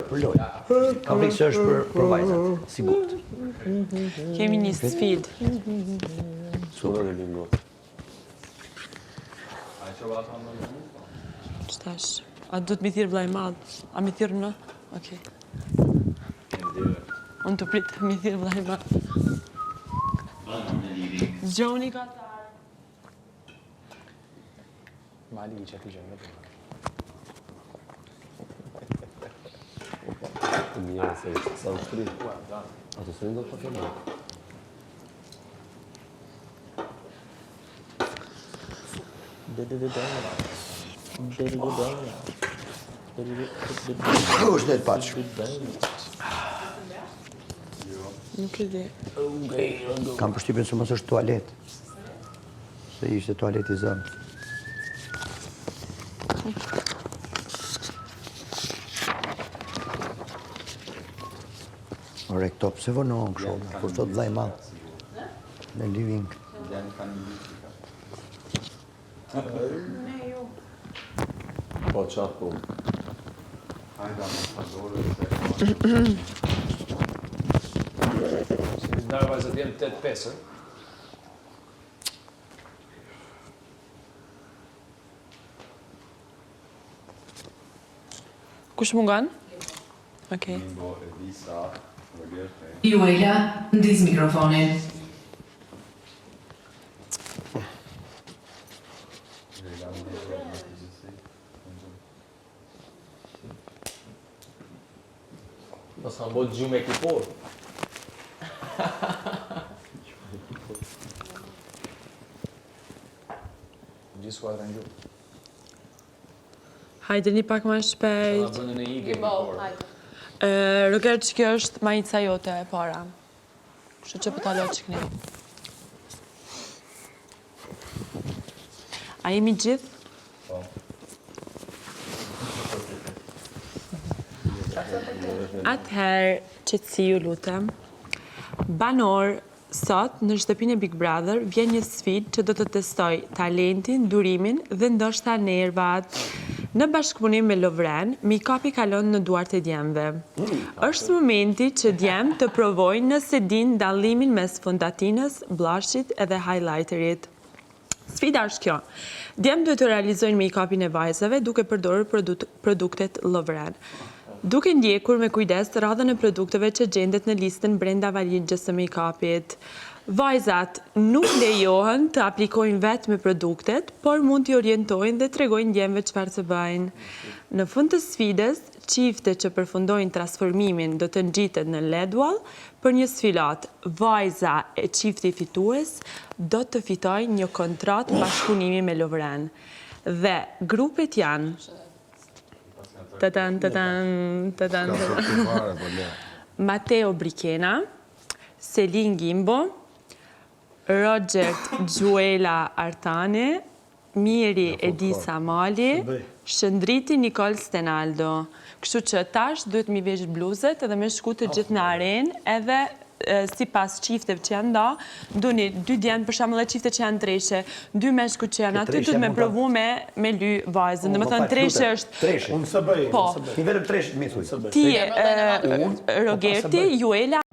për lojë. Kam frikë se është për, për vajzat, sigurt. Kemi një sfidë. Super. Qëtash? A do të mi thirë vllai i madh? A mi thirë në? Okej. Unë të prit mi thirë vllai i madh. Zgjoni ka Mali i që të gjënë. Mirë se ishte sa u shtri. Ato s'e do të fjalë. U shnet paç. Nuk e di. Kam përshtypjen se mos është tualet. Se ishte tualet i zënë. Ore, këto pse vonohen kështu, kur thot vllai i madh në living. Po qa po. Se mi ndarë vajzat jenë 8-5, Kush mungon? Okej. Juela, ndiz mikrofonin. Mos kam bo gjumë ekipor. Gjithë skuadra në gjumë. Hajde një pak më shpejt. Sa bënë në igë ekipor. Roger, që kjo është majica jote e para. Kështu që po ta lo që këni. A jemi gjithë? Po. Atëherë, qetësi ju lutem. Banor, sot në shtëpinë e Big Brother vjen një sfidë që do të testojë talentin, durimin dhe ndoshta nervat. Në bashkëpunim me Lovren, make-upi kalon në duart e djemve. Është momenti që djemtë të provojnë nëse dinë dallimin mes fondatinës, blushit edhe highlighterit. Sfida është kjo. Djemtë duhet të realizojnë make-upin e vajzave duke përdorur produktet Lovren. Duke ndjekur me kujdes radhën e produkteve që gjendet në listën brenda valixhes së make-upit. Vajzat nuk lejohen të aplikojnë vetë me produktet, por mund t'i orientojnë dhe tregojnë djemve çfarë të bëjnë. Në fund të sfidës, çiftet që përfundojnë transformimin do të ngjiten në LED wall për një sfilatë. Vajza e çifti fitues do të fitojë një kontratë bashkëpunimi me Lovren. Dhe grupet janë Tatan, tatan, tatan, tatan. Mateo Brikena, Selin Gimbo, Rogert Gjuela Artani, Miri Edisa Mali, Shëndriti Nikol Stenaldo. Kështu që tash duhet mi vesh bluzet edhe me shku të gjithë në arenë edhe sipas qifteve që janë da, duni dy djemë për shembull dhe qifte që janë treshe, dy meshkujt që janë aty, duhet me provu me me ly vajzën. Domethënë treshe është Treshe. Unë s'e bëj. Po. Ti vetëm treshe mi thuj. Ti Rogerti, Juela.